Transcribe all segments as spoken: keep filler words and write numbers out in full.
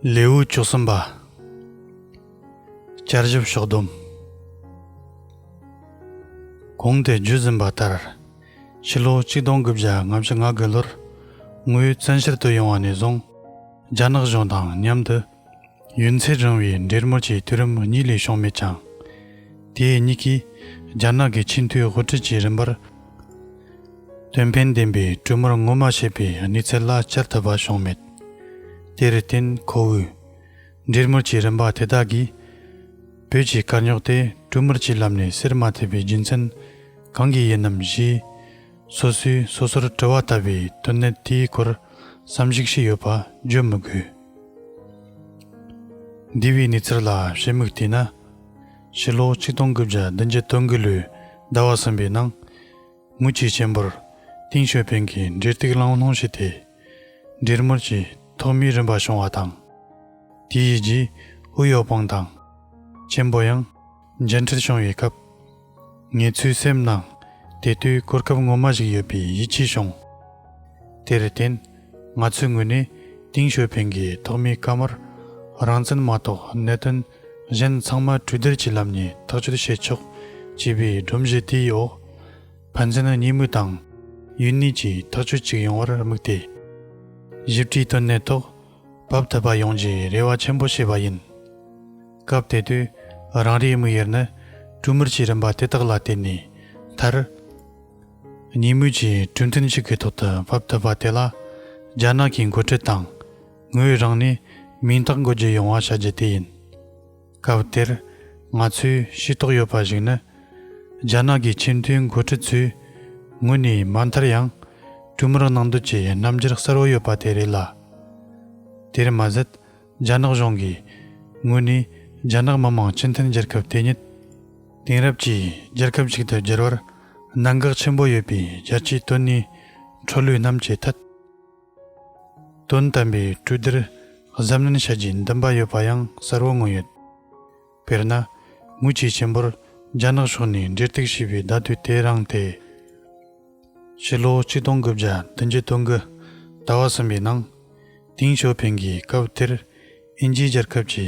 ལེའུ་བཅུ་གསུམ་པ། བསྐྱར་ཞིབ་ཕྱོགས་བསྡོམས། གོང་དུ་བརྗོད་ཟིན་པ་ལྟར། ཕྱི་ལོ་ཆིག་སྟོང་དགུ་བརྒྱ་ལྔ་བཅུ་ང་དགུ་ལོར་ངོས་བཙན་བྱོལ་དུ་ཡོང་བ་ནས་བཟུང་། རྒྱ་ནག་གཞུང་དང་མཉམ་དུ་ཡུན་ཚད་རིང་བའི་འབྲེལ་མོལ་གྱི་དུས་རིམ་གཉིས་ལས་བྱུང་མེད་ཀྱང་། དེ་གཉིས་ཀས་རྒྱ་ནག་གི་ཆེས་མཐོའི་དབུ་ཁྲིད་ཀྱི་རིམ་པར་དོན་ཕན་ལྡན་པའི་གྲོས་མོལ་ངོ་མ་བྱེད་པའི་གནས་ཚུལ་ལ་བསྐྱར་ཐུབ་པ་བྱུང་མེད། དེར་བརྟེན་ཁོ་བོས། འབྲེལ་མོལ་གྱི་རིམ་པ་དེ་དག་གིས། བོད་ཀྱི་དཀའ་རྙོག་དེ་གྲོས་མོལ་གྱི་ལམ་ནས་སེལ་མ་ཐུབ་པའི་རྒྱུ་མཚན་གང་གིས་ཡིན་ནམ་ཞེས། སོ་སོས་སོ་སོར་དྲི་བ་བཏབ་པའི་དོན་གནད་དེའི་སྐོར་བསམ་གཞིགས་བྱས་ཡོད་པ་བརྗོད་མི་དགོས། འདས་པའི་གནས་ཚུལ་ལ་དཔྱད་མིག་བལྟས་ན། ཕྱི་ལོ་ཆིག་སྟོང་དགུ་བརྒྱ་བདུན་ཅུ་དོན་དགུ་ལོའི་ཟླ་བ་གསུམ་པའི་ནང་། དངུལ་གྱི་ཆེན་པོར་ཏིང་ཞའོ་ཕིང་གིས་འབྲེལ་གཏུག་གླེང་སློང་བྱས་ཏེ། འབྲེལ་མོལ་གྱི་ཐོག་མའི་རིམ་པ་བྱུང་བ་དང་། དེའི་རྗེས་ཧུའུ་ཡའོ་པང་དང་། ཆེན་པོ་ཡང་མཇལ་འཕྲད་བྱུང་བའི་སྐབས། ངེད་ཚོའི་སེམས་ནང་དེ་དུས་གོ་སྐབས་ངོ་མ་ཞིག་ཡོད་པའི་ཡིད་ཆེས་བྱུང་། དེར་བརྟེན། ང་ཚོའི་ངོས་ནས་ཏིང་ཞའོ་ཕིང་གིས་ཐོག་མའི་བཀའ་མོལ་རང་བཙན་མ་གཏོགས་གནད་དོན་གཞན་ཚང་མ་གྲོས་བསྡུར་གྱི་ལམ་ནས་ཐག་གཅོད་བྱེད་ཆོག་ཅེས་པའི་སྒྲོམ་གཞི་དེའི་འོག་ཕན་ཚུན་གཉིས་མོས་དང་ཡུན་གནས་ཀྱིས་ཐག་གཅོད་ཅིག་ཡོང་བར་དམིགས་ཏེ། ཞིབ་ཕྲའི་དོན་གནད་ཐོག་བབ་ཐུབ་པ་ཡོང་རྒྱུའི་རེ་བ་ཆེན་པོ་བྱས་པ་ཡིན། སྐབས་དེ་དུས་རང་རེའི་དམིགས་ཡུལ་ནི་གྲོས་མོལ་གྱི་རིམ་པ་དེ་དག་ལ་བརྟེན་ནས་མཐར། གཉིས་མོས་ཀྱིས་གྲོས་མཐུན་ཞིག་གི་ཐོག་ཏུ་བབ་ཐུབ་པ་དེ་ལ་རྒྱ་ནག་གི་འགོ་ཁྲིད་དང་ངོས་རང་ནས་མིང་རྟགས་འགོད་རྒྱུ་ཡོང་བ་བྱ་རྒྱུ་དེ་ཡིན། སྐབས་དེར་ང་ཚོས་ཤེས་རྟོགས་ཡོད་པ་ཞིག་ནི། རྒྱ་ནག་གི་ཆེས་མཐོའི་འགོ་ཁྲིད་ཚོས་ངོས་ནས་མ་མཐར་ཡང་གྲོས་མོལ་གནང་འདོད་ཀྱི་རྣམ་འགྱུར་གསལ་བོ་ཡོད་པ་དེ་རེད་ལ། དེར་མ་ཟད། རྒྱ་ནག་གཞུང་གིས་ངོས་ནས་རྒྱ་ནག་མི་དམངས་སྤྱི་མཐུན་རྒྱལ་ཁབ་དེ་ཉིད་དེང་རབས་ཀྱི་རྒྱལ་ཁབ་ཅིག་ཏུ་བསྒྱུར་བར་གནད་འགག་ཆེན་པོ་ཡོད་པའི་རྒྱལ་སྤྱིའི་དོན་གཉེར་འཕྲོ་ལུས་རྣམས་ཀྱི་ཐད། དོན་དམ་པའི་གྲོས་བསྡུར་གཟབ་ནན་བྱ་རྒྱུའི་འདུན་པ་ཡོད་པ་ཡང་གསལ་བོ་མངོན་ཡོད། དཔེར་ན། དངུལ་གྱི་ཆེན་པོར་རྒྱ་ནག་ཕྱོགས་ནས་འབྲེལ་གཏུག་བྱས་པའི་ཟླ་དུས་དེ་རིང་སྟེ། ཕྱི་ལོ་ཆིག་སྟོང་དགུ་བརྒྱ་བདུན་ཅུ་དོན་དགུ་ཟླ་བ་གསུམ་པའི་ནང་། ཏིང་ཞའོ་ཕིང་གིས་སྐབས་དེར་དབྱིན་ཇིའི་རྒྱལ་ཁབ་ཀྱི་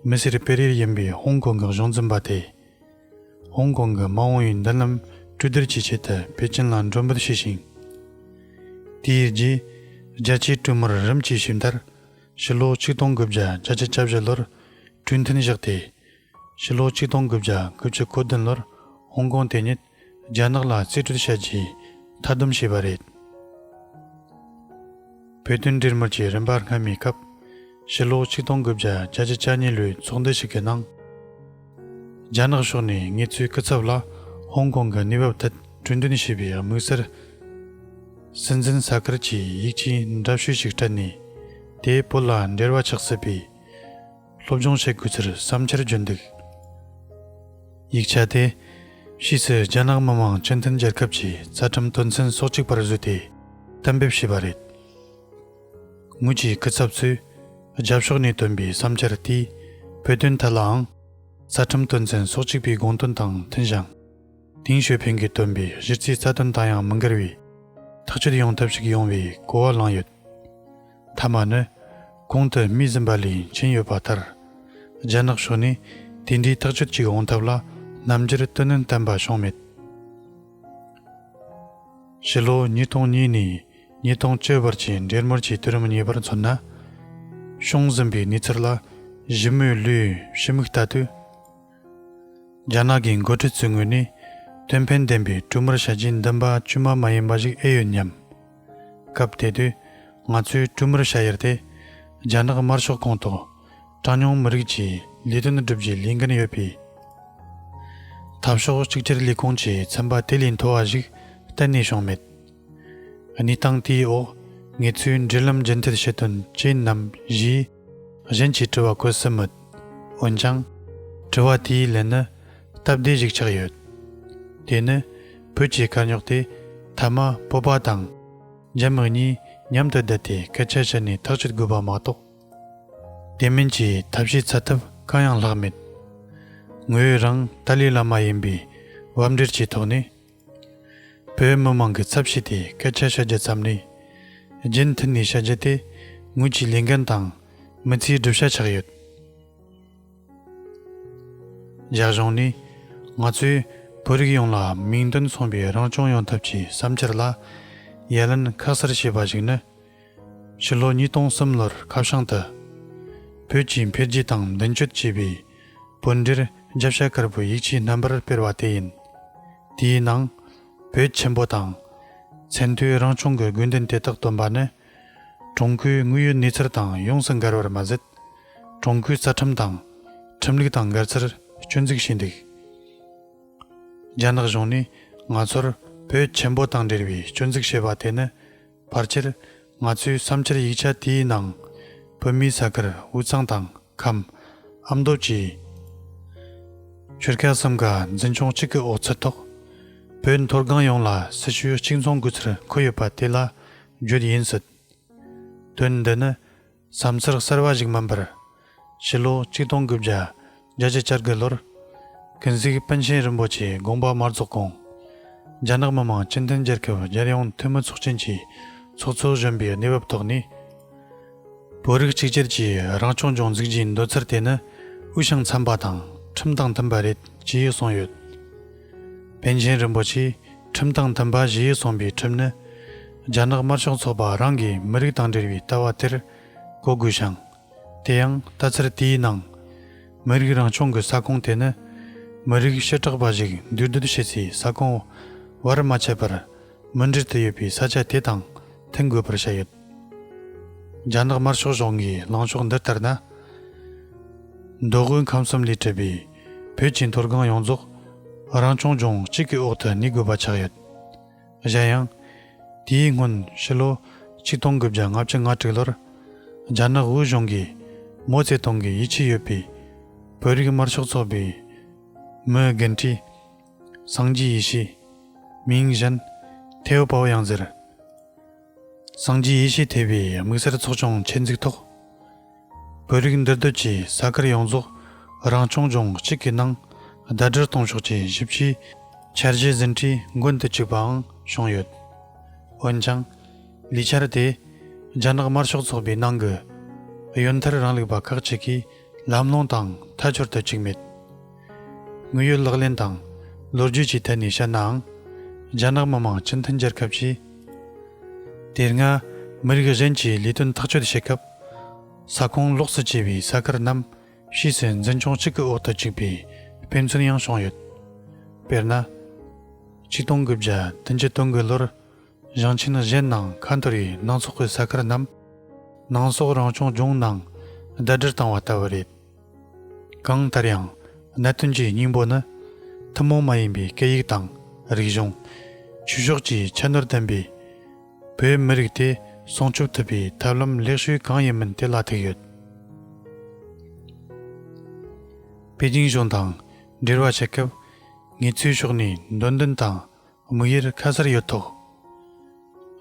མི་སེར་སྤེལ་རེས་ཡིན་པའི་ཧོང་ཀོང་གི་གཞུང་འཛིན་པ་དེ། ཧོང་ཀོང་གི་མ་འོངས་པའི་མདུན་ལམ་གྲོས་བསྡུར་གྱི་ཆེད་དུ་པེ་ཅིན་ལ་མགྲོན་འབོད་བྱས་ཤིང་། དེའི་རྗེས། རྒྱལ་སྤྱིའི་གྲོས་མོལ་རིམ་གྱིས་ཞིབ་མཐར། ཕྱི་ལོ་ཆིག་སྟོང་དགུ་བརྒྱ་བརྒྱད་ཅུ་གྱ་བཞི་ལོར་གྲོས་མཐུན་བཞག་སྟེ། ཕྱི་ལོ་ཆིག་སྟོང་དགུ་བརྒྱ་དགུ་བཅུ་གོ་བདུན་ལོར་ཧོང་ཀོང་དེ་ཉིད་རྒྱ་ནག་ལ་རྩིས་སྤྲོད་བྱ་རྒྱུའི་མཐའ་སྡོམ་བྱས་པ་རེད། བོད་དོན་འབྲེལ་མོལ་གྱི་རིམ་པ་སྔ་མའི་སྐབས། ཕྱི་ལོ་ཆིག་སྟོང་དགུ་བརྒྱ་བརྒྱད་ཅུ་གྱ་གཉིས་ལོའི་ཚོགས་འདུ་ཞིག་གི་ནང་། རྒྱ་ནག་ཕྱོགས་ནས་ངེད་ཚོའི་སྐུ་ཚབ་ལ་ཧོང་ཀོང་གི་གནས་བབ་ཐད་གྲོས་འདོན་བྱས་པའི་དམིགས་བསལ། སྲིད་འཛིན་ས་ཁུལ་གྱི་ཡིག་ཆའི་འདྲ་བཤུས་ཤིག་སྤྲད་ནས། དེ་བོད་ལ་འབྲེལ་བ་ཆགས་སྲིད་པའི་སློབ་སྦྱོང་བྱེད་དགོས་ཚུལ་བསམ་འཆར་བརྗོད་འདུག་ཡིག་ཆ་དེ་ཕྱིས་སུ་རྒྱ་ནག་མི་དམངས་སྤྱི་མཐུན་རྒྱལ་ཁབ་ཀྱི་རྩ་ཁྲིམས་དོན་ཚན་སོ་གཅིག་པར་བཟོས་ཏེ་གཏན་འབེབས་བྱས་པ་རེད། ངོས་ཀྱི་སྐུ་ཚབ་ཚོས་རྒྱབ་ཕྱོགས་ནས་བཏོན་པའི་བསམ་འཆར་དེས་བོད་དོན་ཐད་ལའང་རྩ་ཁྲིམས་དོན་ཚན་སོ་གཅིག་པའི་དགོངས་དོན་དང་མཐུན་ཞིང་། ཏིང་ཞའོ་ཕིང་གིས་བཏོན་པའི་གཞི་རྩའི་རྩ་དོན་དང་ཡང་མི་འགལ་བའི་ཐག་གཅོད་ཡོང་ཐབས་ཤིག་ཡོང་བའི་གོ་བ་བླངས་ཡོད། མཐའ་མ་ནི། གོང་དུ་སྨོས་ཟིན་པ་ལས་མཁྱེན་ཡོད་པ་ལྟར། རྒྱ་ནག་ཕྱོགས་ནས་དེ་འདྲའི་ཐག་གཅོད་ཅིག་འོང་ཐབས་ལ་རྣམ་འགྱུར་དོ་ནན་ལྡན་པ་བྱུང་མེད། ཕྱི་ལོ་ཉིས་སྟོང་གཉིས་ནས་ཉིས་སྟོང་བཅུ་བར་གྱི་འབྲེལ་མོལ་གྱི་དུས་རིམ་གཉིས་པར་མཚོན་ན། བྱུང་ཟིན་པའི་གནས་ཚུལ་ལ་ཞིབ་མོས་ལོས་ཞིབ་མིག་ལྟ་དུས། རྒྱ་ནག་གི་འགོ་ཁྲིད་ཚོའི་ངོས་ནས་དོན་ཕན་ལྡན་པའི་གྲོས་མོལ་བྱ་རྒྱུའི་འདུན་པ་དཀྱུས་མ་མ་ཡིན་པ་ཞིག་ཨེ་ཡོད་སྙམ། སྐབས་དེ་དུས་ང་ཚོའི་གྲོས་མོལ་བྱ་ཡུལ་དེ་རྒྱ་ནག་དམར་ཤོག་ཁོངས་གཏོགས་གྲངས་ཉུང་མི་རིགས་ཀྱི་ལས་དོན་བསྒྲུབ་རྒྱུའི་ལས་འགན་ཡོད་པས། འཐབ་ཕྱོགས་གཅིག་གྱུར་ལས་ཁུངས་ཀྱི་ཚན་པ་དེ་ལས་མཐོ་བ་ཞིག་གཏན་ནས་བྱུང་མེད། གནས་སྟངས་དེའི་འོག་ངེད་ཚོས་འབྲེལ་ལམ་རྒྱུན་མཐུད་བྱེད་དོན་ཅི་ཡིན་ནམ་ཞེས་གཞན་གྱི་དྲི་བ་བཀོད་སྲིད་མོད། འོན་ཀྱང་། དྲི་བ་དེའི་ལན་ནི་སྟབས་བདེ་ཞིག་ཆགས་ཡོད། དེ་ནི་བོད་ཀྱི་དཀའ་རྙོག་དེ་མཐའ་མ་བོད་པ་དང་རྒྱ་མི་གཉིས་མཉམ་དུ་བསྡད་དེ་སྐད་ཆ་བཤད་ནས་ཐག་གཅོད་དགོས་པ་མ་གཏོགས། དེ་མིན་གྱི་ཐབས་ཤེས་འཚོལ་ཐབས་གང་ཡང་ལྷག་མེད། ངོས་རང་ཏཱ་ལའི་བླ་མ་ཡིན་པའི་དབབ་འབྲེལ་གྱི་ཐོག་ནས། བོད་མི་མང་གི་ཚབ་བྱས་ཏེ་སྐད་ཆ་བཤད་རྒྱུ་ཙམ་ལས། རྒྱུན་མཐུད་ནས་བཤད་རྒྱུ་དེ་ངོས་ཀྱི་ལས་འགན་དང་མི་ཚེའི་བསྒྲུབ་བྱ་ཆགས་ཡོད། རྒྱ་གཞུང་ནས་ང་ཚོས་བོད་རིགས་ཡོངས་ལ་མིང་དོན་མཚུངས་པའི་རང་སྐྱོང་ཡོང་ཐབས་ཀྱི་བསམ་འཆར་ལ་ཡ་ལན་ཁ་གསལ་བྱས་པ་ཞིག་ནི། ཕྱི་ལོ་ཉིས་སྟོང་གསུམ་ལོར་ཁ་བྱང་དུ། བོད་ཀྱི་འཕེལ་རྒྱས་དང་མདུན་སྐྱོད་ཅེས་པའི་བོད་འབྲེལ་རྒྱབ་ཤ་དཀར་པོའི་ཡིག་ཆའི་རྣམ་པར་སྤེལ་བ་དེ་ཡིན། དེའི་ནང་། བོད་ཆེན་པོ་དང་། མཚན་ཐོའི་རང་སྐྱོང་གི་དགོས་འདུན་དེ་དག་བཏོན་པ་ནི། ཀྲུང་གོའི་དངོས་ཡོད་གནས་ཚུལ་དང་ཡོངས་སུ་འགལ་བར་མ་ཟད། ཀྲུང་གོའི་རྩ་ཁྲིམས་དང་ཁྲིམས་ལུགས་དང་འགལ་ཚུལ་སྐྱོན་འཛུགས་བྱས་འདུག། རྒྱ་ནག་གཞུང་ནས་ང་ཚོར་བོད་ཆེན་པོ་དང་འབྲེལ་བའི་སྐྱོན་འཛུགས་བྱས་པ་དེ་ནི། ཕལ་ཆེར་ང་ཚོའི་བསམ་འཆར་ཡིག་ཆ་དེའི་ནང་། བོད་མིའི་ས་ཁུལ་དབུས་གཙང་དང་ཁམས། ཨ་མདོ་བཅས་ཆོལ་ཁ་གསུམ་ཀ་འཛིན་སྐྱོང་གཅིག་གི་འོག་ཚུད་ཐོག་བོད་མཐོ་སྒང་ཡོངས་ལ་སྲིད་ཇུས་གཅིག་མཚུངས་དགོས་ཚུལ་འཁོད་ཡོད་པ་དེ་ལ་བརྗོད་ཡིན་སྲིད། དོན་འདི་ནི་བསམ་ཚུལ་གསར་བ་ཞིག་མིན་པར། ཕྱི་ལོ་ཆིག་སྟོང་དགུ་བརྒྱ་བརྒྱད་ཅུ་གྱ་དགུ་ལོར། ཀུན་གཟིགས་པཎ་ཆེན་རིན་པོ་ཆེའི་དགོངས་པ་མ་རྫོགས་གོང་། རྒྱ་ནག་མི་དམངས་སྤྱི་མཐུན་རྒྱལ་ཁབ་རྒྱལ་ཡོངས་འཐུས་མི་ཚོགས་ཆེན་གྱི་ཚོགས་གཙོ་གཞོན་པའི་གནས་བབ་ཐོག་ནས། བོད་རིགས་གཅིག་གྱུར་གྱི་རང་སྐྱོང་ལྗོངས་འཛུགས་རྒྱུའི་འདོད་ཚུལ་དེ་ནི་དབུས་ཤིང་འཚམ་པ་དང་ཁྲིམས་དང་མཐུན་པ་རེད་ཅེས་གསུངས་ཡོད། པཎ་ཆེན་རིན་པོ་ཆེས་ཁྲིམས་དང་མཐུན་པ་ཞེས་གསུངས་པའི་ཁྲིམས་ནི། རྒྱ་ནག་དམར་ཤོག་ཚོགས་པ་རང་གིས་མི་རིགས་དང་འབྲེལ་བའི་ལྟ་བ་དེར་གོ་དགོས་ཤིང་། དེ་ཡང་ལྟ་ཚུལ་དེའི་ནང་། མི་རིགས་རང་སྐྱོང་གི་ས་ཁོངས་དེ་ནི། མི་རིགས་བྱེ་བྲག་པ་ཞིག་འདུས་སྡོད་བྱེད་སའི་ས་ཁོངས་བར་མ་ཆད་པར་མུ་འབྲེལ་དུ་ཡོད་པའི་ས་ཆ་དེ་དང་མཐུན་དགོས་པར་བཤད་ཡོད། རྒྱ་ནག་དམར་ཤོག་གཞུང་གིས་ལངས་ཕྱོགས་འདི་ལྟར་ན། མདོ་དབུས་ཁམས་གསུམ་ལས་གྲུབ་པའི་བོད་ཀྱི་མཐོ་སྒང་ཡོངས་རྫོགས་རང་སྐྱོང་ལྗོངས་གཅིག་གི་འོག་ཏུ་གནས་དགོས་པ་ཆགས་ཡོད། གཞན་ཡང་། དེའི་སྔོན་ཕྱི་ལོ་ཆིག་སྟོང་དགུ་བརྒྱ་ལྔ་བཅུ་ང་དྲུག་ལོར། རྒྱ་ནག་དབུས་གཞུང་གིས་མའོ་ཙེ་ཏུང་གི་ཡིད་ཆེས་ཡོད་པའི་བོད་རིགས་དམར་ཤོག་ཚོགས་པའི་མི་དགུ་འདྲེས། སངས་རྒྱས་ཡེ་ཤེས། མིང་གཞན། ཐེའུ་པའོ་ཡང་ཟེར། སངས་རྒྱས་ཡེ་ཤེས་ཐེ་བའི་དམིགས་བསལ་ཚོགས་ཆུང་ཆེད་འཛུགས་ཐོག་བོད་རིགས་འདུས་སྡོད་ཀྱི་ས་ཁུལ་ཡོངས་རྫོགས་རང་སྐྱོང་ལྗོངས་གཅིག་གི་ནང་ཟླ་སྒྲིལ་གཏོང་ཕྱོགས་ཀྱི་ཞིབ་དཔྱད་འཆར་གཞི་ཟིན་བྲིས་མགོན་དུ་བཅུག་པའང་བྱུང་ཡོད། འོན་ཀྱང་། ལས་འཆར་དེ་རྒྱ་ནག་དམར་ཤོག་ཚོགས་པའི་ནང་གི་གཡོན་མཐར་རིང་ལུགས་པ་ཁག་ཅིག་གིས་ལམ་ལྷོང་དང་མཐའ་འཁྱོལ་དུ་བཅུག་མེད། དངོས་ཡོད་ལག་ལེན་དང་ལོ་རྒྱུས་ཀྱི་ཐད་ནས་བཤད་ནའང་། རྒྱ་ནག་མི་དམངས་སྤྱི་མཐུན་རྒྱལ་ཁབ་ཀྱིས། དེ་སྔ་མི་རིགས་གཞན་གྱི་ལས་དོན་ཐག་གཅོད་བྱེད་སྐབས། ས་ཁོངས་ལོགས་སུ་གྱེས་པའི་ས་ཁུལ་རྣམས་ཕྱིས་སུ་འཛིན་སྐྱོང་གཅིག་གི་འོག་ཏུ་བཅུག་པའི་དཔེ་མཚོན་ཡང་བྱུང་ཡོད། དཔེར་ན། ཆིག་སྟོང་དགུ་བརྒྱ་བདུན་ཅུ་དོན་དགུ་ལོར། ཞིང་ཆེན་གཞན་ནང་ཁ་འཐོར་བའི་ནང་ཚོགས་ཀྱི་ས་ཁུལ་རྣམས། ནང་སོག་རང་སྐྱོང་ལྗོངས་ནང་ཟླ་སྒྲིལ་བཏང་བ་ལྟ་བུ་རེད། གང་ལྟར་ཡང་གནད་དོན་གྱི་སྙིང་པོ་ནི། ཐུན་མོང་མ་ཡིན་པའི་སྐད་ཡིག་དང་རིག་གཞུང་། ཆོས་ཕྱོགས་ཀྱི་ཁྱད་ནོར་ལྡན་པའི་བོད་མི་རིགས་དེ་སྲུང་སྐྱོབ་ཐུབ་པའི་ཐབས་ལམ་ལེགས་ཤོས་གང་ཡིན་མིན་དེ་ལ་ཐུག་ཡོད། པེ་ཅིང་གཞུང་དང་འབྲེལ་བ་བྱེད་སྐབས། ངེད་ཚོའི་ཕྱོགས་ནས་འདོད་འདུན་དང་དམིགས་ཡུལ་ཁ་གསལ་ཡོད་ཐོག་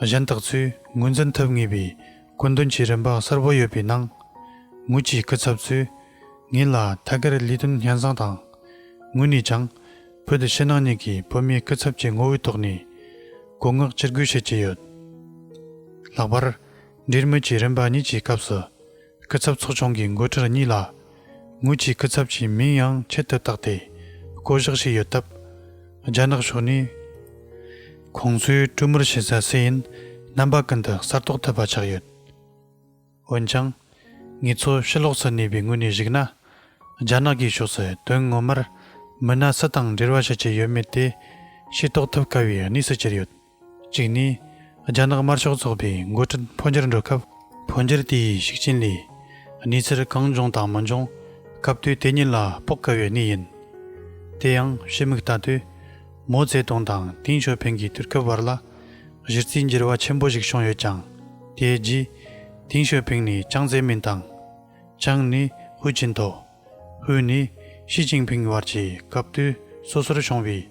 གཞན་དག་ཚོས་ངོས་འཛིན་ཐུབ་ངེས་པའི་བཀོད་འདོམས་ཀྱི་རིམ་པ་གསལ་པོ་ཡོད་པའི་ནང་། ངོས་ཀྱི་སྐུ་ཚབ་ཚོས་ངེད་ལ་ཐད་ཀར་ལས་དོན་སྙན་སེང་དང་། ངོས་ནས་ཀྱང་བོད་ཕྱི་ནང་གཉིས་ཀྱི་བོད་མིའི་སྐུ་ཚབ་ཀྱི་ངོ་བོའི་ཐོག་ནས་བཀོད་མངགས་ཇི་དགོས་བྱེད་ཀྱི་ཡོད། ལྷག་པར་འབྲེལ་མོལ་གྱི་རིམ་པ་གཉིས་ཀྱི་སྐབས་སུ། སྐུ་ཚབ་ཚོགས་ཆུང་གི་འགོ་ཁྲིད་གཉིས་ལ། ངོས་ཀྱི་སྐུ་ཚབ་ཀྱི་མིང་ཡང་ཆེད་དུ་བཏགས་ཏེ། བསྐོ་གཞག་བྱས་ཡོད་སྟབས། རྒྱ་ནག་ཕྱོགས་ནས། ཁོང་ཚོས་གྲོས་མོལ་བྱེད་ས་སུ་ཡིན། རྣམ་པ་ཀུན་ཏུ་གསལ་རྟོགས་ཐུབ་པ་ཆགས་ཡོད། འོན་ཀྱང་། ངེད་ཚོ་ཕྱི་ལོགས་སུ་གནས་པའི་ངོས་ནས་གཞིགས་ན། རྒྱ་ནག་གི་ཕྱོགས་སུ་དོན་ངོ་མར། མི་སྣ་སུ་དང་འབྲེལ་བ་བྱེད་ཀྱི་ཡོད་མེད་དེ། ཤེས་རྟོགས་ཐུབ་དཀའ་བའི་གནས་སུ་གྱུར་ཡོད། གཅིག་ནས། རྒྱ་ནག་དམར་ཤོག་ཚོགས་པའི་འགོ་ཁྲིད་འཕོ་འགྱུར་འགྲོ་སྐབས། འཕོ་འགྱུར་དེའི་ཤུགས་རྐྱེན་ལས། གནས་ཚུལ་གང་འབྱུང་དང་མི་འབྱུང་། སྐབས་དུས་དེ་ཉིད་ལ་དཔོག་དཀའ་བའི་གནས་ཡིན། དེ་ཡང་ཕྱི་མིག་ལྟ་དུས། མའོ་ཙེ་ཏུང་དང་ཏེང་ཞའོ་ཕིང་གི་དུས་སྐབས་བར་ལ། གཞི་རྩའི་འགྱུར་བ་ཆེན་པོ་ཞིག་བྱུང་ཡོད་ཀྱང་། དེའི་རྗེས། ཏེང་ཞའོ་ཕིང་ནས་ཅང་ཙེ་མིན་དང་། ཅང་ནས་ཧུའུ་ཅིན་ཐའོ། ཧུའུ་ནས་ཞི་ཅིན་ཕིང་བར་གྱི་སྐབས་དུས་སོ་སོར་བྱུང་བའི་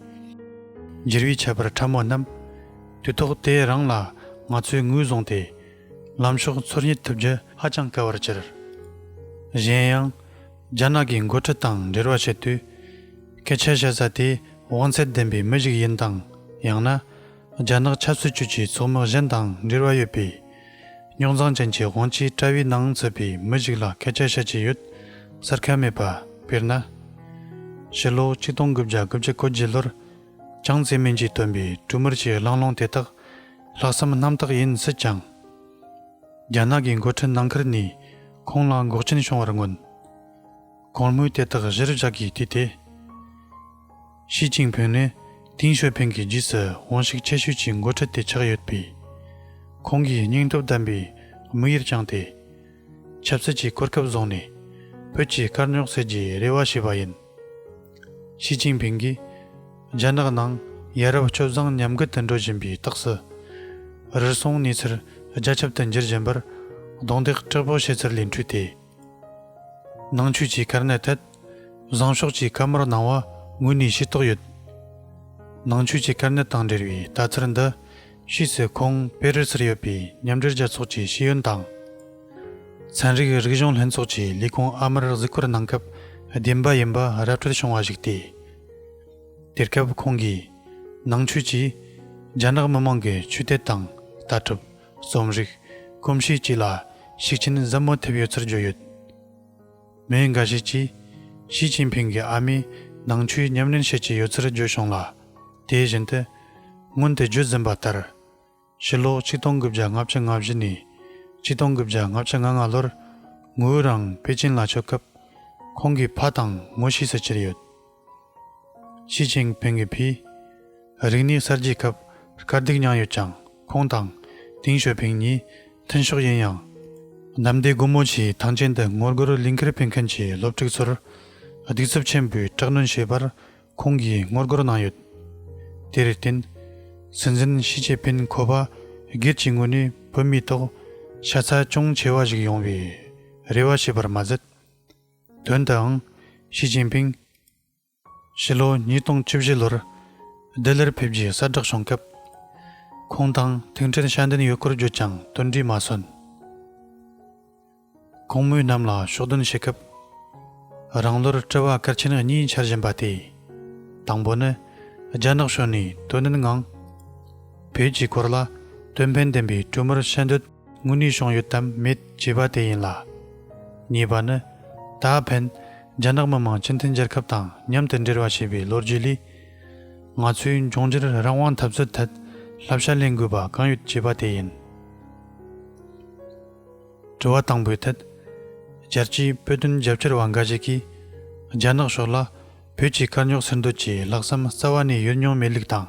འགྱུར་བའི་ཁྱད་པར་ཕྲ་མོ་རྣམས། དུས་ཐོག་དེ་རང་ལ་ང་ཚོས་ངོས་བཟུང་སྟེ། ལམ་ཕྱོགས་འཚོལ་སྙེག་ཐུབ་རྒྱུ་ཧ་ཅང་དཀའ་བར་གྱུར། གཞན་ཡང་། རྒྱ་ནག་གི་འགོ་ཁྲིད་དང་འབྲེལ་བ་བྱེད་དུས། སྐད་ཆ་བཤད་ས་དེ་དབང་ཚད་ལྡན་པའི་མི་ཞིག་ཡིན་དང་། ཡང་ན། རྒྱ་ནག་ཆབ་སྲིད་ཅུས་ཀྱི་ཚོགས་མི་གཞན་དང་འབྲེལ་བ་ཡོད་པའི། རྙོག་འཛིང་ཅན་གྱི་དབང་ཆའི་དྲ་བའི་ནང་ཚུད་པའི་མི་ཞིག་ལ་སྐད་ཆ་བཤད་ཀྱི་ཡོད་ཟེར་མཁན་མེད་པ། དཔེར་ན། ཕྱི་ལོ་ཆིག་སྟོང་དགུ་བརྒྱ་དགུ་བཅུ་གོ་བརྒྱད་ལོར། ཅང་ཙེ་མིན་གྱིས་བཏོན་པའི་ཀྲུའུ་མུར་གྱི་གླེང་སློང་དེ་དག་ལྷག་བསམ་རྣམ་དག་ཡིན་སྲིད་ཀྱང་། རྒྱ་ནག་གི་འགོ་ཁྲིད་ནང་ཁུལ་ནས་ཁོང་ལ་འགོག་རྐྱེན་བྱུང་བར་མངོན། གོང་སྨོས་དེ་དག་གཞིར་བཞག་གིས་བལྟས་ཏེ། ཞི་ཅིན་ཕིང་ནི་ཏིང་ཞོ་ཕིང་གི་རྗེས་སུ་དབང་ཤུགས་ཆེ་ཤོས་ཀྱི་འགོ་ཁྲིད་དེ་ཆགས་ཡོད་པས། ཁོང་གིས་སྙིང་སྟོབས་ལྡན་པའི་དམིགས་ཡུལ་བཅངས་ཏེ། ཆབ་སྲིད་ཀྱི་གོ་སྐབས་བཟུང་ནས་བོད་ཀྱི་དཀའ་རྙོག་སེལ་རྒྱུའི་རེ་བ་བྱས་པ་ཡིན། ཞི་ཅིན་ཕིང་གིས་རྒྱ་ནག་ནང་ཡ་རབས་སྤྱོད་བཟང་ཉམས་རྒུད་དུ་འགྲོ་བཞིན་པའི་རྟགས་སུ། རུལ་སུངས་གནས་ཚུལ་རྒྱ་ཁྱབ་ཏུ་འགྱུར་བཞིན་པར་རྡུང་རྡེག་དྲག་པོ་བྱེད་ཚུལ་ལས་འཕྲོས་ཏེ། ནང་ཆོས་ཀྱི་དཀའ་གནད་ཐད། བཟང་ཕྱོགས་ཀྱི་བཀའ་མོལ་གནང་བ་དངོས་ནས་ཤེས་རྟོགས་ཡོད། ནང་ཆོས་ཀྱི་དཀའ་གནད་དང་འབྲེལ་བའི་ལྟ་ཚུལ་འདི། ཕྱིས་སུ་ཁོང་པེ་རི་སིར་ཡོད་པའི་མཉམ་འབྲེལ་རྒྱལ་ཚོགས་ཀྱི་ཤེས་ཡོན་དང་། ཚན་རིག་རིག་གཞུང་ལྷན་ཚོགས་ཀྱི་ལས་ཁུངས་ཨ་མར་གཟིགས་སྐོར་གནང་སྐབས་བདེན་པ་ཡིན་པ་ར་སྤྲོད་བྱུང་བ་ཞིག་སྟེ། དེ་སྐབས་ཁོང་གིས་ནང་ཆོས་ཀྱིས་རྒྱ་ནག་མི་དམངས་ཀྱི་ཆོས་དད་དང་ལྟ་གྲུབ། རྩོམ་རིག། གོམས་གཤིས་བཅས་ལ་ཤུགས་རྐྱེན་ཟབ་མོ་ཐེབས་ཡོད་ཚུལ་བརྗོད་ཡོད། མི་འགའ་ཞིག་གིས་ཞི་ཅིན་ཕིང་གི་ཨ་མས་ནང་ཆོས་ཉམས་ལེན་བྱེད་ཀྱི་ཡོད་ཚུལ་བརྗོད་བྱུང་ལ། དེ་བཞིན་དུ་སྔོན་དུ་བརྗོད་ཟིན་པ་ལྟར། ཕྱི་ལོ་ཆིག་སྟོང་དགུ་བརྒྱ་ལྔ་བཅུ་ང་བཞི་ནས་ཆིག་སྟོང་དགུ་བརྒྱ་ལྔ་བཅུ་ང་ལྔ་ལོར་ངོ་བོ་རང་པེ་ཅིན་ལ་ཆོད་སྐབས། ཁོང་གི་ཕ་དང་ངོ་ཤེས་སུ་གྱུར་ཡོད། ཞི་ཅིན་ཕིང་གི་ཕས་རིག་གནས་གསར་བརྗེའི་སྐབས་དཀའ་སྡུག་མྱངས་ཡོད་ཀྱང་། ཁོང་དང་ཏིང་ཞོ་ཕིང་གཉིས་མཐུན་ཕྱོགས་ཡིན་ཡང་། གནམ་བདེ་སྒོ་མོ་ཆེའི་ཐང་ཆེན་དུ་ངོ་རྒོལ་ལས་འཁུར་སྤེལ་མཁན་གྱི་སློབ་ཕྲུག་ཚོར་གདུག་རྩུབ་ཆེན་པོས་དྲག་གནོན་བྱས་པར་ཁོང་གིས་ངོ་རྒོལ་གནང་ཡོད། དེར་བརྟེན། སྲིད་འཛིན་ཞི་ཅིན་ཕིང་ཁོ་པ་སྒེར་གྱི་ངོས་ནས་བོད་མིའི་ཐོག་ཤ་ཚ་ཅུང་ཆེ་བ་ཞིག་ཡོང་བའི་རེ་བ་བྱས་པར་མ་ཟད། དོན་དུའང་ཞི་ཅིན་ཕིང་ཕྱི་ལོ་ཉིས་སྟོང་བཅུ་བཞི་ལོར་ལྡི་ལིར་ཕེབས་རྒྱུའི་གསལ་བསྒྲགས་བྱུང་སྐབས། ཁོང་དང་ཐུག་འཕྲད་ཞལ་འདོན་ཡོད་སྐོར་བརྗོད་ཀྱང་དོན་འབྲས་མ་སོན། གོང་སྨོས་རྣམས་ལ་ཕྱོགས་སྡོམ་བྱེད་སྐབས། རང་ལོར་དྲི་བ་གལ་ཆེན་གཉིས་འཆར་བཞིན་པ་སྟེ། དང་པོ་ནི། རྒྱ་ནག་ཕྱོགས་ནས་དོ་ནན་ངང་། བོད་ཀྱི་སྐོར་ལ་དོན་ཕན་ལྡན་པའི་གྲོས་མོལ་བྱ་འདོད་དངོས་གནས་བྱུང་ཡོད་དམ་མེད་ཅེས་པ་དེ་ཡིན་ལ། གཉིས་པ་ནི། ད་ཕན་རྒྱ་ནག་མི་དམངས་སྤྱི་མཐུན་རྒྱལ་ཁབ་དང་མཉམ་དུ་འབྲེལ་བ་བྱས་པའི་ལོ་རྒྱུས་ལས། ང་ཚོས་འབྱུང་འགྱུར་རང་དབང་འཐབ་རྩོད་ཐད་བསླབ་བྱ་ལེན་དགོས་པ་གང་ཡོད་ཅེས་པ་དེ་ཡིན། དྲི་བ་དང་པོའི་ཐད། རྒྱལ་སྤྱིའི་བོད་དོན་རྒྱབ་སྐྱོར་བ་འགའ་ཞིག་གིས། རྒྱ་ནག་ཕྱོགས་ལ་བོད་ཀྱི་དཀའ་རྙོག་སེལ་འདོད་ཀྱི་ལྷག་བསམ་རྩ་བ་ནས་ཡོད་མྱོང་མེད་ལུགས་དང་།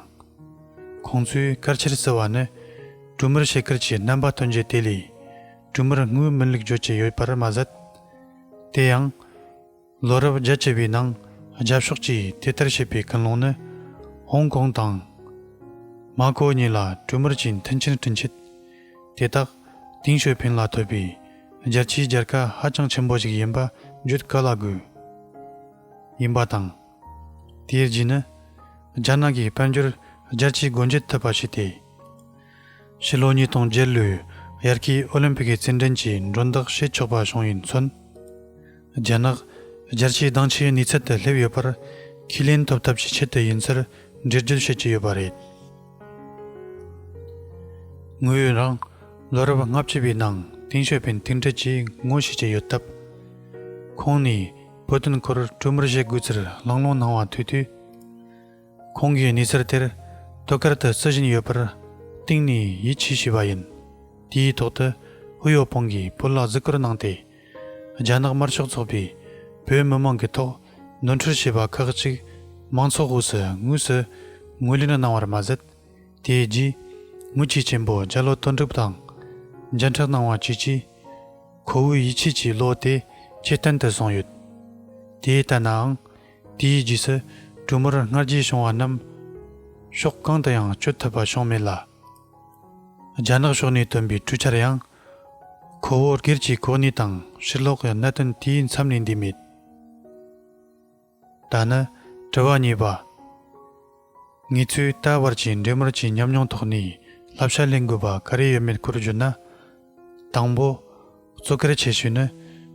ཁོང་ཚོས་གལ་ཆེར་བརྩི་བ་ནི། གྲོས་མོལ་བྱེད་ཁུལ་གྱི་རྣམ་པ་སྟོན་རྒྱུ་དེ་ལས། གྲོས་མོལ་དངོས་མིན་ལུགས་བརྗོད་ཀྱི་ཡོད་པར་མ་ཟད། དེ་ཡང་། ལོ་རབས་བརྒྱད་ཅུ་པའི་ནང་རྒྱབ་ཕྱོགས་ཀྱིས་དེ་ལྟར་བྱེད་པའི་ཀུན་སློང་ནི། ཧོང་ཀོང་དང་། མ་ཀོ་གཉིས་ལ་གྲོས་མོལ་གྱི་མཐུན་རྐྱེན་བསྐྲུན་ཆེད། དེ་དག་ཏིང་ཞོ་ཕིང་ལ་ཐོབ་པའི་རྒྱལ་སྤྱིའི་རྒྱལ་ཁ་ཧ་ཅང་ཆེན་པོ་ཞིག་ཡིན་པ་བརྗོད་ག་ལ་དགོས། ཡིན་པ་དང་། དེའི་རྗེས་ནི། རྒྱ་ནག་གིས་དཔལ་འབྱོར་རྒྱལ་སྤྱིའི་སྒོ་འབྱེད་ཐུབ་པ་བྱས་ཏེ། ཕྱི་ལོ་ཉིས་སྟོང་བརྒྱད་ལོའི་དབྱར་ཁའི་ཨོ་ལིམ་ཕིག་གི་རྩེད་འགྲན་གྱི་མགྲོན་བདག་བྱེད་ཆོག་པ་བྱུང་བའི་མཚོན། རྒྱ་ནག་རྒྱལ་སྤྱིའི་གདེང་ཆའི་གནས་ཚད་དུ་སླེབས་ཡོད་པར་ཁས་ལེན་ཐོབ་ཐབས་ཀྱི་ཆེད་དུ་ཡིན་ཚུལ་འགྲེལ་བརྗོད་བྱེད་ཀྱི་ཡོད་པ་རེད། ངོས་རང་ལོ་རབས་ལྔ་བཅུ་པའི་ནང་ཏིང་ཞོ་ཕིང་ཐུག་འཕྲད་ཀྱིས་ངོ་ཤེས་ཀྱི་ཡོད་སྟབས། ཁོང་ནས་བོད་དོན་སྐོར་གྲོས་མོལ་བྱེད་དགོས་ཚུལ་གླེང་སློང་གནང་བ་ཐོས་དུས། ཁོང་གིས་གནས་ཚུལ་དེར་ཐད་ཀར་དུ་བརྩི་བཞིན་ཡོད་པར་གཏིང་ནས་ཡིད་ཆེས་བྱས་པ་ཡིན། དེའི་ཐོག་ཏུ་ཧུའུ་ཡོ་པང་གིས་བོད་ལ་གཟིགས་སྐོར་གནང་སྟེ། རྒྱ་ནག་དམར་ཤོག་ཚོགས་པས་བོད་མི་མང་གི་ཐོག་ནོར་འཁྲུལ་བྱས་པ་ཁག་ཅིག་མང་ཚོགས་འོས་སུ་དངོས་སུ་ངོས་ལེན་གནང་བར་མ་ཟད། དེའི་རྗེས་དངུལ་ཆེས་ཆེན་པོ་རྒྱ་ལོ་དོན་གྲུབ་དང་མཇལ་འཕྲད་གནང་བ་བཅས་ཀྱིས། ཁོ་བོའི་ཡིད་ཆེས་ཀྱི་བློ་དེ་ཇེ་བརྟན་དུ་སོང་ཡོད། དེ་ལྟ་ནའང་། དེའི་རྗེས་སུ་གྲོས་མོལ་སྔར་རྗེས་བྱུང་བ་རྣམས་ཕྱོགས་གང་དུ་ཡང་བསྐྱོད་ཐུབ་པ་བྱུང་མེད་ལ། རྒྱ་ནག་ཕྱོགས་ནས་བཏོན་པའི་གྲོས་འཆར་ཡང་། ཁོ་བོ་སྒེར་གྱི་གོ་གནས་དང་ཕྱིར་ལོག་གི་གནད་དོན་དེའི་མཚམས་ནས་འདས་མེད། ད་ནི་དྲི་བ་གཉིས་པ། ངེད་ཚོས་ད་བར་གྱི་འབྲེལ་མོལ་གྱི་ཉམས་མྱོང་ཐོག་ནས་བསླབ་བྱ་ལེན་དགོས་པ་ག་རེ་ཡོད་མེད་སྐོར་བརྗོད་ན། དང་པོ། གཙོ་གལ་ཆེ་ཤོས་ནི་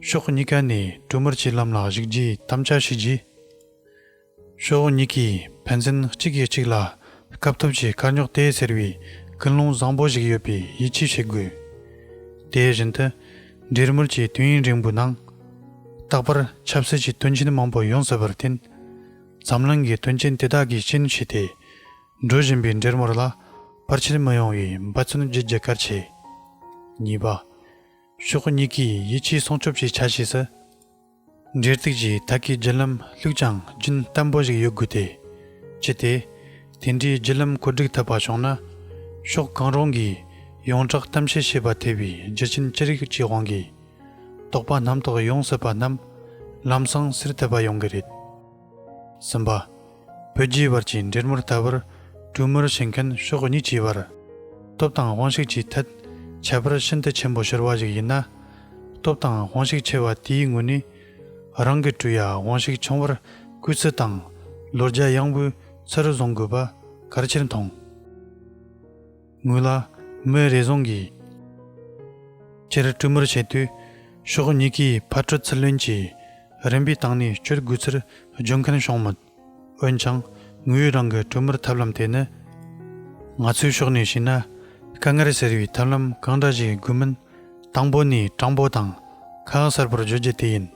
ཕྱོགས་གཉིས་ཀ་ནས་གྲོས་མོལ་གྱི་ལམ་ལ་ཞུགས་རྒྱུའི་དམ་བཅའ་བྱས་རྗེས། ཕྱོགས་གཉིས་ཀས་ཕན་ཚུན་གཅིག་གིས་གཅིག་ལ་སྐབས་ཐོབ་ཀྱི་དཀའ་རྙོག་དེ་སེལ་བའི་ཀུན་སློང་བཟང་པོ་ཞིག་ཡོད་པའི་ཡིད་ཆེས་བྱེད་དགོས། དེ་བཞིན་དུ། འབྲེལ་མོལ་གྱི་དུས་ཡུན་རིང་པོའི་ནང་། རྟག་པར་ཆབ་སྲིད་ཀྱི་དོན་རྐྱེན་མང་པོ་ཡོང་སྲིད་པར་བརྟེན། འཛམ་གླིང་གི་དོན་རྐྱེན་དེ་དག་གི་རྐྱེན་བྱས་ཏེ། འགྲོ་བཞིན་པའི་འབྲེལ་མོལ་ལ་བར་ཆད་མི་ཡོང་བའི་འབད་བརྩོན་བགྱིད་རྒྱུ་གལ་ཆེ། གཉིས་པ། ཕྱོགས་གཉིས་ཀས་ཡིད་ཆེས་སྲུང་སྐྱོབ་ཀྱི་ཆ་ཤས་སུ། འབྲེལ་གཏུག་གི་ཐད་ཀའི་བརྒྱུད་ལམ་ལྷུག་ཅིང་རྒྱུན་བརྟན་པོ་ཞིག་ཡོད་དགོས་ཏེ། ཅི་སྟེ། དེ་འདྲའི་བརྒྱུད་ལམ་བཀོད་སྒྲིག་ཐུབ་པ་བྱུང་ན། ཕྱོགས་གང་རུང་གིས་ཡོངས་གྲགས་གཏམ་བཤད་བྱས་པ་ཐེ་བའི་རྒྱུ་རྐྱེན་ཅི་རིགས་ཀྱི་དབང་གིས། དོགས་པ་རྣམ་རྟོག་ཡོང་སྲིད་པ་རྣམས་ལམ་སང་སེལ་ཐུབ་པ་ཡོང་གི་རེད། གསུམ་པ། བོད་རྒྱའི་བར་གྱི་འབྲེལ་མོལ་ལྟ་བུར་གྲོས་མོལ་བྱེད་མཁན་ཕྱོགས་གཉིས་ཀྱི་བར། སྟོབས་དང་དབང་ཤུགས་ཀྱི་ཐད་ཁྱད་པར་ཤིན་ཏུ་ཆེན་པོ་ཤོར་བ་ཞིག་ཡིན་ན། སྟོབས་དང་དབང་ཤུགས་ཆེ་བ་དེའི་ངོས་ནས་རང་གི་གྲོས་ཡ་དབང་ཤུགས་ཆུང་བར་བཀོལ་ཚུལ་དང་། ལོ་རྒྱུས་ཡངས་པོའི་ཚུལ་བཟུང་དགོས་པ་གལ་ཆེར་མཐོང་། ངོས་ལ་མི་རེ་ཟུང་གིས། སྤྱིར་གྲོས་མོལ་བྱེད་དུས་ཕྱོགས་གཉིས་ཀས་ཕར་སྤྲོད་ཚུར་ལེན་གྱིས་རིམ་པའི་སྟེང་ནས་སྤྱོད་དགོས་ཚུལ་བརྗོད་མཁན་བྱུང་མོད། འོན་ཀྱང་ངོས་རང་གི་གྲོས་མོལ་ཐབས་ལམ་དེ་ནི། ང་ཚོའི་ཕྱོགས་ནས་བྱས་ན། དཀའ་ངལ་སེལ་བའི་ཐབས་ལམ་གང་འདྲ་ཞིག་དགོས་མིན། དང་པོ་ནས་དྲང་པོ་དང་ཁ་གསལ་པོར་བརྗོད་རྒྱུ་དེ་ཡིན།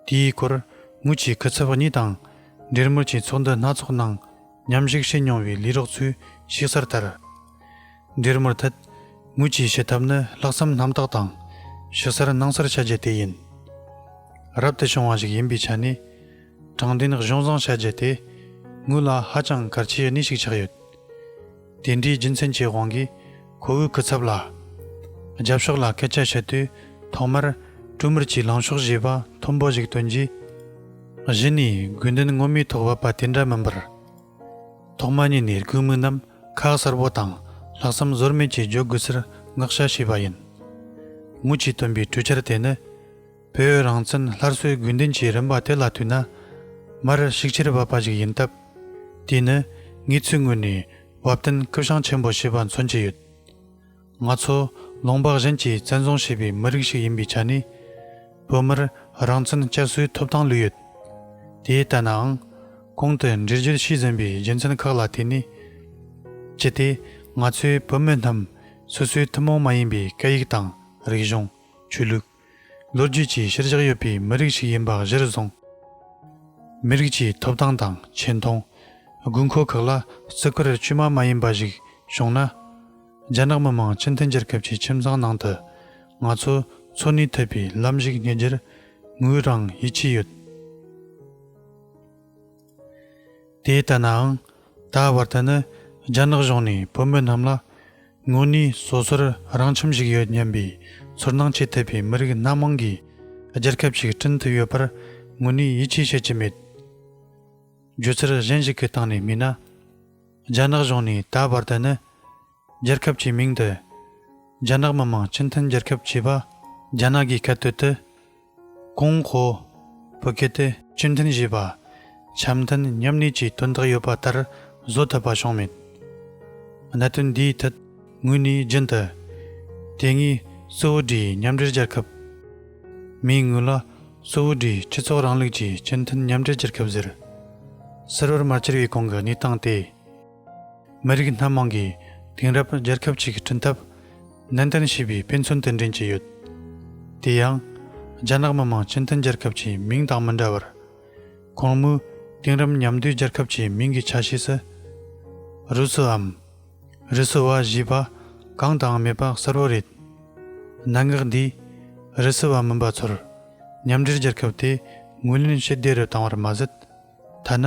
དེའི་སྐོར་ངོས་ཀྱི་སྐུ་ཚབ་གཉིས་དང་། འབྲེལ་མོལ་གྱི་ཚོགས་འདུ་སྣ་ཚོགས་ནང་མཉམ་ཞུགས་བྱས་མྱོང་བའི་ལས་རོགས་ཚོས་ཞིག་གསལ་ལྟར། འབྲེལ་མོལ་ཐད་ངོས་ཀྱི་བྱེད་ཐབས་ནི་ལྷག་བསམ་རྣམ་དག་དང་། ཞིབ་གསལ་སྣང་གསལ་བྱ་རྒྱུ་དེ་ཡིན། རབ་ཏུ་བྱུང་བ་ཞིག་ཡིན་པའི་ཆ་ནས། དྲང་བདེན་གཞུང་བཟང་བྱ་རྒྱུ་དེ་ངོས་ལ་ཧ་ཅང་གལ་ཆེའི་གནས་ཤིག་ཆགས་ཡོད། དེ་འདྲའི་རྒྱུ་མཚན་གྱི་དབང་གིས་ཁོ་བོའི་སྐུ་ཚབ་ལ། རྒྱབ་ཕྱོགས་ལ་སྐད་ཆ་བཤད་དུས་ཐོག་མར་གྲོས་མོལ་གྱི་ལངས་ཕྱོགས་ཞེས་པ་མཐོན་པོ་ཞིག་བཏོན་རྗེས། གཞི་ནས་དགོས་འདུན་ངོ་མའི་ཐོག་བབས་པ་དེ་འདྲ་མིན་པར། ཐོག་མ་ཉིད་ནས་དགོས་དམིགས་རྣམས་ཁ་གསལ་པོ་དང་ལྷག་བསམ་ཟོལ་མེད་ཀྱིས་བརྗོད་དགོས་ཚུལ་མངགས་བྱ་བྱས་པ་ཡིན། ངོས་ཀྱིས་བཏོན་པའི་གྲོས་འཆར་དེ་ནི། བོད་རང་བཙན་སླར་གསོའི་དགོས་འདུན་གྱི་རིམ་པ་དེ་ལ་ལྟོས་ན། མར་ཤུགས་ཆེར་བབས་པ་ཞིག་ཡིན་སྟབས། དེ་ནི་ངེད་ཚོའི་ངོས་ནས་བབ་བསྟུན་སྐུ་བྱང་ཆེན་པོ་བྱས་པ་མཚོན་གྱི་ཡོད། ང་ཚོ་ལུང་པ་གཞན་གྱིས་བཙན་བཟུང་བྱས་པའི་མི་རིགས་ཤིག་ཡིན་པའི་ཆ་ནས། བོད་མིར་རང་བཙན་བསྐྱར་གསོའི་ཐོབ་ཐང་ལོས་ཡོད། དེ་ལྟ་ནའང་། གོང་དུ་འགྲེལ་བརྗོད་བྱས་ཟིན་པའི་རྒྱུ་མཚན་ཁག་ལ་བརྟེན་ནས། ཅི་སྟེ་ང་ཚོས་བོད་མི་རྣམས་སོ་སོའི་ཐུན་མོང་མ་ཡིན་པའི་སྐད་ཡིག་དང་རིག་གཞུང་། ཆོས་ལུགས། ལོ་རྒྱུས་ཀྱི་གཞིར་བཞག་ཡོད་པའི་མི་རིགས་ཤིག་ཡིན་པ་གཞིར་བཟུང་། མི་རིགས་ཀྱི་ཐོབ་ཐང་དང་ཆེ་མཐོང་། དགོས་མཁོ་ཁག་ལ་བརྩི་བཀུར་བཅོས་མ་མ་ཡིན་པ་ཞིག་བྱུང་ན། རྒྱ་ནག་མི་དམངས་སྤྱི་མཐུན་རྒྱལ་ཁབ་ཀྱི་ཁྱིམ་ཚང་ནང་དུ་ང་ཚོ་འཚོ་གནས་ཐུབ་པའི་ལམ་ཞིག་རྙེད་རྒྱུར་ངོས་རང་ཡིད་ཆེས་ཡོད། དེ་ལྟ་ནའང་། ད་བར་དུ་ནི་རྒྱ་ནག་གཞུང་ནས་བོད་མི་རྣམས་ལ། དངོས་གནས་སོ་སོར་རང་ཁྱིམ་ཞིག་ཡོད་སྙམ་པའི་ཚོར་སྣང་སྐྱེ་ཐུབ་པའི་མི་རིགས་སྣ་མང་གི་རྒྱལ་ཁབ་ཅིག་བསྐྲུན་ཐུབ་ཡོད་པར་དངོས་གནས་ཡིད་ཆེས་བྱེད་ཀྱི་མེད། སྒྱུ་རྩལ་གཞན་ཞིག་གི་སྟེང་ནས་སྨྲས་ན། རྒྱ་ནག་གཞུང་ནས་ད་བར་དུ་ནི་རྒྱལ་ཁབ་ཀྱི་མིང་དུ་རྒྱ་ནག་མི་དམངས་སྤྱི་མཐུན་རྒྱལ་ཁབ་ཅེས་པ་རྒྱ་ནག་གི་སྐད་དོད་དུ། གོང་འོག་བོད་སྐད་དུ་སྤྱི་མཐུན་ཞེས་པ། འཆམ་མཐུན་མཉམ་གནས་ཀྱི་དོན་དག་ཡོད་པ་ལྟར་བཟོ་ཐུབ་པ་བྱུང་མེད། གནད་དོན་འདིའི་ཐད་ངོས་ནས་རྒྱུན་དུ། དེ་སྔའི་སུའུ་ཌིའི་མཉམ་འབྲེལ་རྒྱལ་ཁབ། མིའི་ངོས་ལ་སུའུ་ཌིའི་སྤྱི་ཚོགས་རིང་ལུགས་ཀྱི་སྤྱི་མཐུན་མཉམ་འབྲེལ་རྒྱལ་ཁབ་ཟེར། སིལ་བུར་མ་བསྐྱུར་བའི་གོང་གི་གནས་སྟངས་དེ། མི་རིགས་སྣ་མང་གིས་དེང་རབས་རྒྱལ་ཁབ་ཅིག་བསྐྲུན་ཐབས་ནན་ཏན་བྱས་པའི་དཔེ་མཚོན་དུ་འདྲེན་གྱི་ཡོད། དེ་ཡང་། རྒྱ་ནག་མི་དམངས་སྤྱི་མཐུན་རྒྱལ་ཁབ་ཀྱི་མིང་དང་མི་འདྲ་བར། ཁོང་མོས་དེང་རབས་མཉམ་འདུས་རྒྱལ་ཁབ་ཀྱི་མིང་གི་ཆ་ཤས་སུ། རུ་སུའམ། རུ་སུ་བ་ཞེས་པ་གང་དུའང་མེད་པ་གསལ་བོ་རེད། གནད་འགག་འདིས་རུ་སུ་བ་མིན་པ་ཚོར་མཉམ་འབྲེལ་རྒྱལ་ཁབ་དེ་ངོས་ལེན་བྱེད་བདེ་རུ་བཏང་བར་མ་ཟད། ཐ་ན་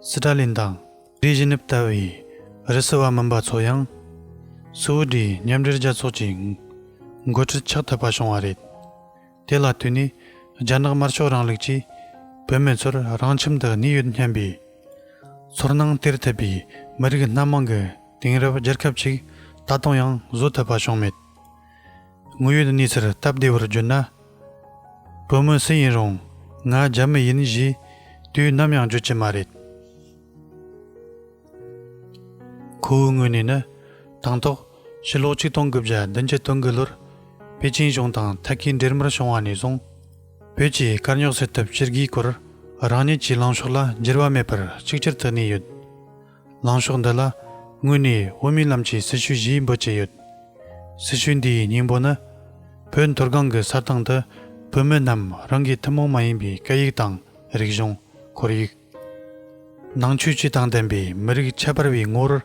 སི་ཏྲ་ལིན་དང་བྷི་རི་ཇི་ནིབ་ལྟ་བུའི་རུ་སུ་བ་མིན་པ་ཚོ་ཡང་སུའུ་ཌིའི་མཉམ་འབྲེལ་རྒྱལ་ཚོགས་ཀྱི་འགོ་ཁྲིད་ཆགས་ཐུབ་པ་བྱུང་བ་རེད། དེ་ལ་ལྟོས་ནས་རྒྱ་ནག་དམར་ཤོག་རིང་ལུགས་ཀྱིས་བོད་མི་ཚོར་རང་ཁྱིམ་དུ་གནས་ཡོད་སྙམ་པའི་ཚོར་སྣང་སྟེར་ཐུབ་པའི་མི་རིགས་སྣ་མང་གི་དེང་རབས་རྒྱལ་ཁབ་ཅིག་ད་དུང་ཡང་བཟོ་ཐུབ་པ་བྱུང་མེད། དངོས་ཡོད་གནས་ཚུལ་སྟབས་བདེ་བོར་བརྗོད་ན། བོད་མི་སུ་ཡིན་རུང་ང་རྒྱ་མི་ཡིན་ཞེས་དུས་ནམ་ཡང་བརྗོད་ཀྱི་མ་རེད། བོད་ངོས་ནས་ནི། དང་ཐོག་ཕྱི་ལོ་ཆིག་སྟོང་དགུ་བརྒྱ་བདུན་ཅུ་དོན་དགུ་ལོར་པེ་ཅིན་གཞུང་དང་ཐད་ཀའི་འབྲེལ་མོལ་བྱུང་བ་ནས་བཟུང་། བོད་ཀྱི་དཀའ་རྙོག་སེལ་ཐབས་ཇི་དགོས་སྐོར་རང་ཉིད་ཀྱི་ལངས་ཕྱོགས་ལ་འགྱུར་བ་མེད་པར་གཅིག་གྱུར་དུ་གནས་ཡོད། ལངས་ཕྱོགས་འདི་ལ་ངོས་ནས་དབུ་མའི་ལམ་གྱི་སྲི་ཞུ་ཞེས་འབོད་ཀྱི་ཡོད། སྲི་ཞུ་འདིའི་སྙིང་པོ་ནི། བོད་མཐོ་སྒང་གི་ས་སྟེང་དུ་བོད་མི་རྣམས་རང་གི་ཐུན་མོང་མ་ཡིན་པའི་སྐད་ཡིག་དང་རིག་གཞུང་། ཁོར་ཡུག་ནང་ཆོས་སྤྱི་དང་ལྡན་པའི་མི་རིགས་ཁྱད་པར་བའི་ངོ་བོར་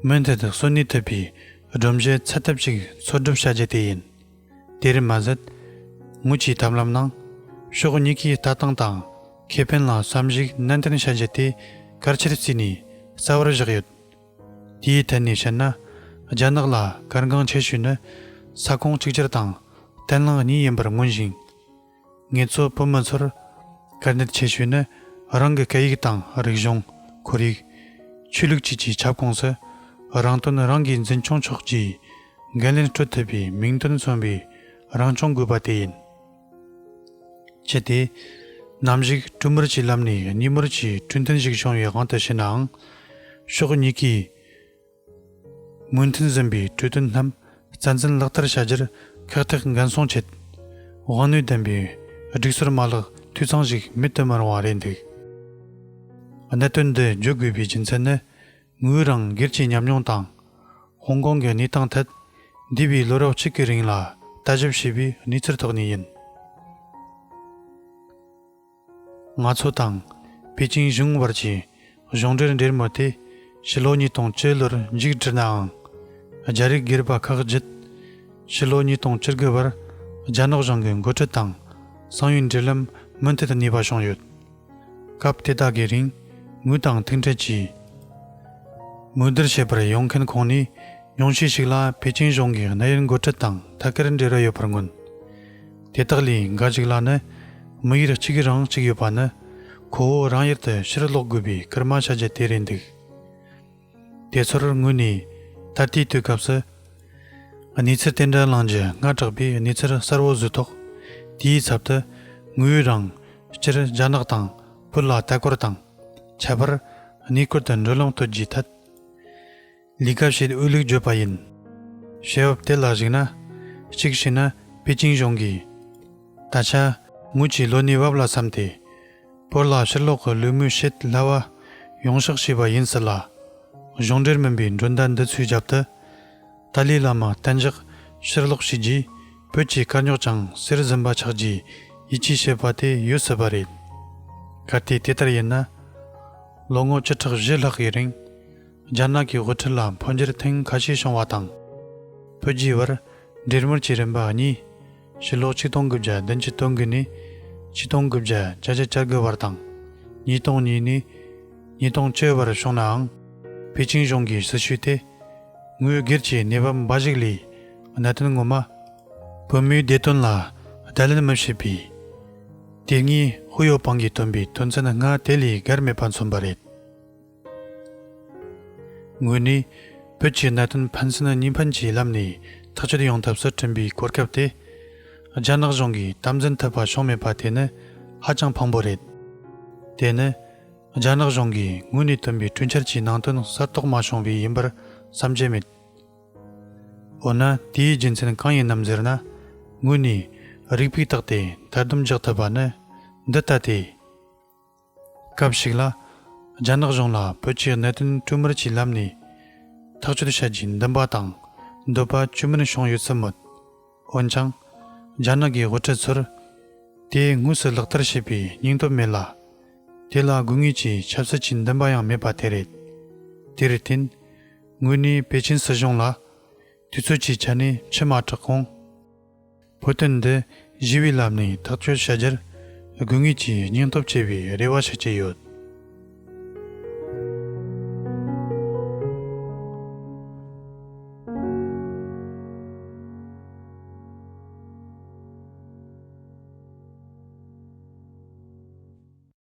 མུ་མཐུད་གསོན་གནས་ཐུབ་པའི་སྒྲོམ་གཞི་ཚད་ཐུབ་ཅིག་འཚོལ་སྒྲུབ་བྱ་རྒྱུ་དེ་ཡིན། དེར་མ་ཟད། ངོས་ཀྱི་ཐབས་ལམ་ནང་ཕྱོགས་གཉིས་ཀའི་ལྟ་སྟངས་དང་ཁེ་ཕན་ལ་བསམ་གཞིག་ནན་ཏན་བྱ་རྒྱུ་དེ་གལ་ཆེར་བརྩིས་ནས་རྩ་བར་བཞག་ཡོད། དེའི་ཐད་ནས་བཤད་ན། རྒྱ་ནག་ལ་གལ་འགངས་ཆེ་ཤོས་ནི་ས་ཁོངས་གཅིག་གྱུར་དང་བརྟན་ལྷིང་གཉིས་ཡིན་པར་མངོན་ཞིང་། ངེད་ཚོ་བོད་མི་ཚོར་དཀའ་གནད་ཆེ་ཤོས་ནི་རང་གི་སྐད་ཡིག་དང་རིག་གཞུང་། ཁོར་ཡུག་ཆོས་ལུགས་བཅས་ཀྱི་ཁྱབ་ཁོངས་སུ་རང་དོན་རང་གིས་འཛིན་སྐྱོང་ཆོག་རྒྱུའི་འགན་ལེན་སྤྲོད་ཐུབ་པའི་མིང་དོན་མཚོན་པའི་རང་སྐྱོང་དགོས་པ་དེ་ཡིན། ཅི་སྟེ། ནམ་ཞིག་གྲོས་མོལ་གྱི་ལམ་ནས་གཉིས་མོལ་གྱི་གྲོས་མཐུན་ཞིག་བྱུང་བའི་དབང་དུ་བྱས་ནའང་། ཕྱོགས་གཉིས་ཀས་མོས་མཐུན་ཟིན་པའི་གྲོས་དོན་རྣམས་རྩ་འཛིན་ལག་བསྟར་བྱ་རྒྱུར་ཁག་ཐེག་འགན་སྲུང་ཆེད། དབང་ནུས་ལྡན་པའི་སྒྲིག་སྲོལ་མ་ལག་འཐུས་ཚང་ཞིག་མེད་དུ་མི་རུང་བ་རེད་འདུག་གནད་དོན་འདི་བརྗོད་དགོས་པའི་རྒྱུ་མཚན་ནི། ངོས་རང་སྒེར་གྱི་ཉམས་མྱོང་དང་། ཧོང་ཀོང་གི་གནས་སྟངས་ཐད། འདས་པའི་ལོ་རབས་གཅིག་གི་རིང་ལ་ལྟ་ཞིབ་བྱས་པའི་གནས་ཚུལ་ཐོག་ནས་ཡིན། ང་ཚོ་དང་པེ་ཅིང་གཞུང་བར་གྱི་གཞུང་འབྲེལ་འབྲེལ་མོལ་དེ་ཕྱི་ལོ་ཉིས་སྟོང་བཅུ་ལོར་མཇུག་བསྒྲིལ་ནའང་། རྒྱ་རིགས་སྒེར་པ་ཁག་བརྒྱུད། ཕྱི་ལོ་ཉིས་སྟོང་བཅུ་དགུ་བར་རྒྱ་ནག་གཞུང་གི་འགོ་ཁྲིད་དང་གསང་བའི་འབྲེལ་ལམ་མུ་མཐུད་གནས་པ་བྱུང་ཡོད། སྐབས་དེ་དག་གི་རིང་ངོས་དང་ཐུག་འཕྲད་ཀྱིས་མོལ་བསྡུར་བྱེད་པར་ཡོང་མཁན་ཁོང་ནས། ཉུང་ཤས་ཤིག་ལ་པེ་ཅིང་གཞུང་གི་གནད་ཡོད་འགོ་ཁྲིད་དང་ཐད་ཀར་འབྲེལ་བ་ཡོད་པར་མངོན། དེ་དག་ལས་འགའ་ཞིག་ལ་ནི་དམིགས་ཡུལ་གཅིག་རང་གཅིག་ཡོད་པ་ནི། ཁོ་བོ་རང་ཡུལ་དུ་ཕྱིར་ལོག་དགོས་པའི་སྐུལ་མ་བྱ་རྒྱུ་དེ་རེད་འདུག་དེ་ཚོར་ངོས་ནས་ད་ལྟའི་དུས་སྐབས་སུ་གནས་ཚུལ་དེ་འདྲ་གླེང་རྒྱུ་སྔ་དྲགས་པས་གནས་ཚུལ་གསལ་བོ་བཟོས་ཐོག་དེའི་ཚབ་ཏུ་ངོས་རང་སྤྱིར་རྒྱ་ནག་དང་བོད་ལ་ལྟ་སྐོར་དང་། ཁྱད་པར་གནས་སྐོར་དུ་འགྲོ་ལམ་གཏོད་རྒྱུའི་ཐད། ལས་ཀ་བྱེད་འོས་ལུགས་བརྗོད་པ་ཡིན། བྱེད་བབ་དེ་ལ་གཞིགས་ན། གཅིག་བྱས་ན་པེ་ཅིང་གཞུང་གིས། ད་ཆ་ངོས་ཀྱི་ལོ་ནའི་བབ་ལ་བསམ་སྟེ། བོད་ལ་ཕྱིར་ལོག་གི་ལུས་མོས་བྱེད་སླ་བ་ཡོང་ཕྱོགས་བྱས་པ་ཡིན་སྲིད་ལ། གཞུང་འབྲེལ་མིན་པའི་མགྲོན་བརྡ་འདི་ཚོའི་རྒྱབ་ཏུ། ཏཱ་ལའི་བླ་མ་གཏན་འཇགས་ཕྱིར་ལོག་བྱས་རྗེས་བོད་ཀྱི་དཀའ་རྙོག་ཀྱང་སེལ་ཟིན་པ་ཆགས་རྒྱུའི་ཡིད་ཆེས་བྱེད་པ་དེ་ཡོད་སྲིད་པ་རེད། གལ་ཏེ་དེ་ལྟར་ཡིན་ན། ལོ་ངོ་བཅུ་ཕྲག་བཞི་ལྷག་གི་རིང་། རྒྱ་ནག་གི་དབུ་ཁྲིད་ལ་འཕོ་འགྱུར་ཐེངས་ཁ་ཤས་བྱུང་བ་དང་། བོད་རྒྱའི་བར་འབྲེལ་མོལ་གྱི་རིམ་པ་གཉིས། ཕྱི་ལོ་ཆིག་སྟོང་དགུ་བརྒྱ་བདུན་ཅུ་དོན་དགུ་ནས་ཆིག་སྟོང་དགུ་བརྒྱ་བརྒྱད་ཅུ་གྱ་དགུ་བར་དང་། ཉིས་སྟོང་གཉིས་ནས་ཉིས་སྟོང་བཅུ་བར་བྱུང་ནའང་། པེ་ཅིང་གཞུང་གི་སྲི་ཞུ་དེ། ངོས་སྒེར་གྱི་གནས་བབ་འབའ་ཞིག་ལས་གནད་དོན་ངོ་མ། བོད་མིའི་བདེ་དོན་ལ་བརྡ་ལན་མི་བྱེད་པས། དེ་སྔའི་དཔེ་ཡོད་པང་གིས་བཏོན་པའི་དོན་ཚན་ལྔ་དེ་ལས་བརྒལ་མེད་པ་མཚོན་པ་རེད། ངོས་ནས་བོད་ཀྱི་གནད་དོན་ཕན་ཚུན་གཉིས་ཕན་གྱི་ལམ་ནས་ཐག་གཅོད་ཡོང་ཐབས་སུ་བསྐྲུན་པའི་གོ་སྐབས་དེ། རྒྱ་ནག་གཞུང་གིས་དམ་འཛིན་ཐུབ་པ་བྱུང་མེད་པ་དེ་ནི་ཧ་ཅང་ཕངས་པོ་རེད། དེ་ནི། རྒྱ་ནག་གཞུང་གིས་ངོས་ནས་བཏོན་པའི་གྲོས་འཆར་གྱི་ནང་དོན་གསལ་རྟོགས་མ་བྱུང་བས་ཡིན་པར་བསམ་གྱི་མེད། འོ་ན་དེའི་རྒྱུ་མཚན་གང་ཡིན་ནམ་ཟེར་ན། ངོས་ནས་རིགས་པས་བརྟགས་ཏེ་མཐར་སྡོམ་རྒྱག་ཐུབ་པ་ནི་འདི་ལྟ་སྟེ། སྐབས་ཤིག་ལ། རྒྱ་ནག་གཞུང་ལ་བོད་ཀྱི་གནད་དོན་གྲོས་མོལ་གྱི་ལམ་ནས་ཐག་གཅོད་བྱ་རྒྱུའི་འདུན་པ་དང་འདོད་པ་བཅོས་མིན་བྱུང་ཡོད་སྲིད་མོད། འོན་ཀྱང་། རྒྱ་ནག་གི་དབུ་ཁྲིད་ཚོར། དེ་དངོས་སུ་ལག་བསྟར་བྱེད་པའི་སྙིང་སྟོབས་མེད་ལ། དེ་ལ་དགོས་ངེས་ཀྱི་ཆབ་སྲིད་ཀྱི་འདུན་པ་ཡང་མེད་པ་དེ་རེད། དེར་བརྟེན། ངོས་ནས་པེ་ཅིན་སྲིད་གཞུང་ལ། དུས་ཚོད་ཀྱི་ཆ་ནས་ཕྱི་མ་དྲག་གོང་། བོད་དོན་འདི་ཞི་བའི་ལམ་ནས་ཐག་གཅོད་བྱ་རྒྱུར། དགོས་ངེས་ཀྱི་སྙིང་སྟོབས་ཆེ་བའི་རེ་བ་བྱེད་ཀྱི་ཡོད།